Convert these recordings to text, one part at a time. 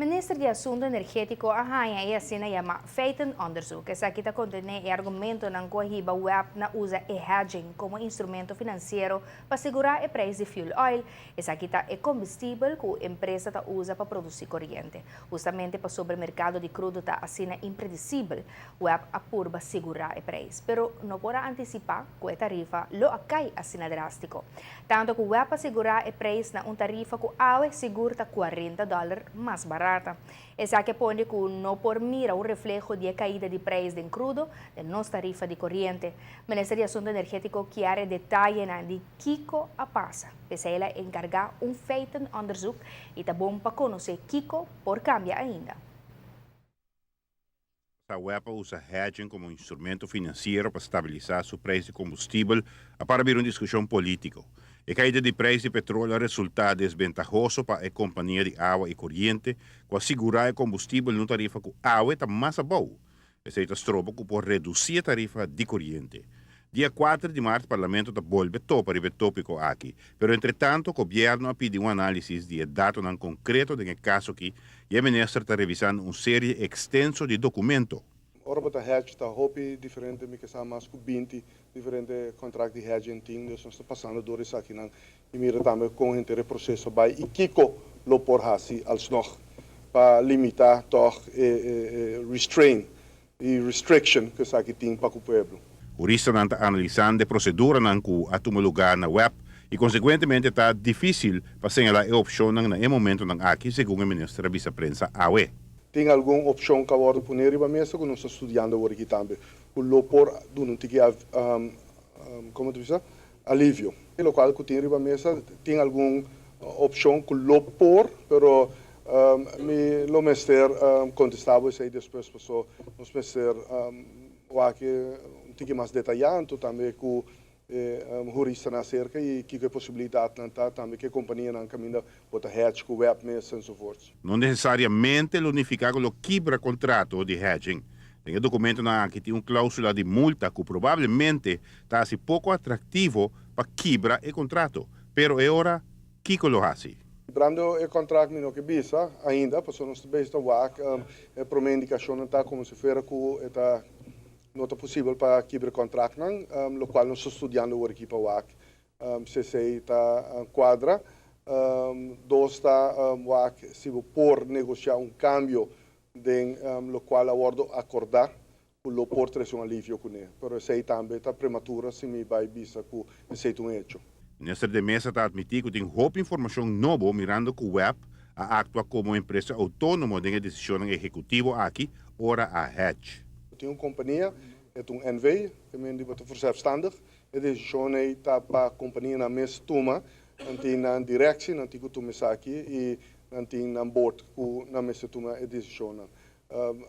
Minister di Asunto Energétiko a haña e asina yamá feitenonderzoek. Esaki ta kontené e argumentonan ku a hiba web na usa e hedging komo instrumento finansiero pa sigurá e preis di fuel oil. Esaki ta e kombustibel ku empresa ta usa pa produsí koriente. Hustamente pasobra e merkado di krudo ta asina impredisibel, web a purba sigurá e preis, pero no por a antisipá ku e tarifa lo a kai asina drástiko. Tanto ku web a sigurá e preis na un tarifa ku awe sigur ta 40 dòler mas barata. Esaki a pone ku no por mira un refleho di e kaida di preis den krudo den nos tarifa di koriente. Minister di Asuntu Energétiko kier e detayenan di kiko a pasa. P'esei el a enkargá un feitenonderzoek i ta bon pa konosé kiko por kambia ainda. Ta web a usa hedging komo instrumento finansiero pa stabilisá su preis di kombustibel a para bira un diskushon polítiko. E kaida di preis di petrol a resultá desbentahoso pa e kompania di awa i koriente ku a sigurá e kombustibel na un tarifa ku awe ta mas abou. Esei ta stroba ku por redusí e tarifa di koriente. Dia 4 di mart Parlamento ta bolbe topa riba e tópiko aki, pero entretanto gobièrnu a pidi un análisis di e datonan konkreto den e kaso aki i e minister ta revisando un serie ekstenso di dokumento. Ora bo ta hedge ta hopi diferente, mi ke sa mas ku 20 diferente kontrakt di hedging tin, dus nos ta pasando dor esakinan i mira tambe kon henter e proseso bai i kiko lo por hasi alsnog pa limitá tòg e restrain i restriction ku esaki tin pa ku pueblo. Huristanan ta analisando e proseduranan ku a tuma lugá na web i konsekuentemente ta difísil pa señalá e opshonnan na e momentonan aki, segun e minister a bisa prensa awe. Tin algun opshon ku a wòrdu poné riba mesa ku nos ta studiando awor aki tambe ku lo por duna un tiki komo ta bisa alivio. E lokual ku tin riba mesa tin algun opshon ku lo por, pero mi lo mester kontestá bo esei despues paso nos mester wak un tiki mas detayá anto tambe ku e huristanan aserka i kiko e posibilidatnan ta tambe ku e kompanianan kaminda bo ta hedge ku web mes ensovoorts. No nesesariamente lo nifiká ku lo kibra kontrato di hedging. Den e dokumentonan aki tin un klausula di multa ku probablemente ta hasi poko atraktivo pa kibra e kontrato. Pero e ora, kiko lo hasi? Kibrando e kontrakt mi no ke bisa ainda, pasobra nos ta bezig ta wak e promé indikashonnan ta komo si fuera ku e ta no ta posibel pa kibra e kontraktnan, lokual nos ta studiando awor aki pa wak si esei ta kuadra. Dos ta wak si bo por negosiá un kambio den lokual a wòrdu akordá ku lo por trese un alivio kuné, pero esei tambe ta prematura si mi bai bisa ku esei ta un hecho. Minister de Meza ta atmití ku tin hopi informashon nobo mirando ku web a aktua komo empresa outónomo den e desishonnan ehekutivo aki ora a hedge. Tin un kompania, e ta un NV, ke men di bo ta verzelfstandig, e desishon ei ta pa kompanianan mes tuma, nan tin nan direksie, nan tin ku tuma esaki i nan tin nan board ku nan mester tuma e desishonnan.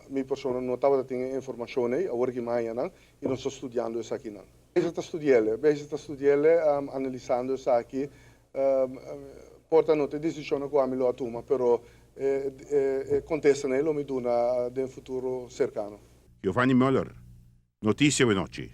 Mi persona no tabata tin e informacion ei, awor ki mi haña nan y nos ta studiando esakinan. Bezig ta studiele, bezig ta studiele, analisando esaki. Por ta no ta e decisionnan cu ami lo a tuma, pero e contestanan ei lo mi duna den futuro cercano. Giovanni Muller, Noticia Awenochi.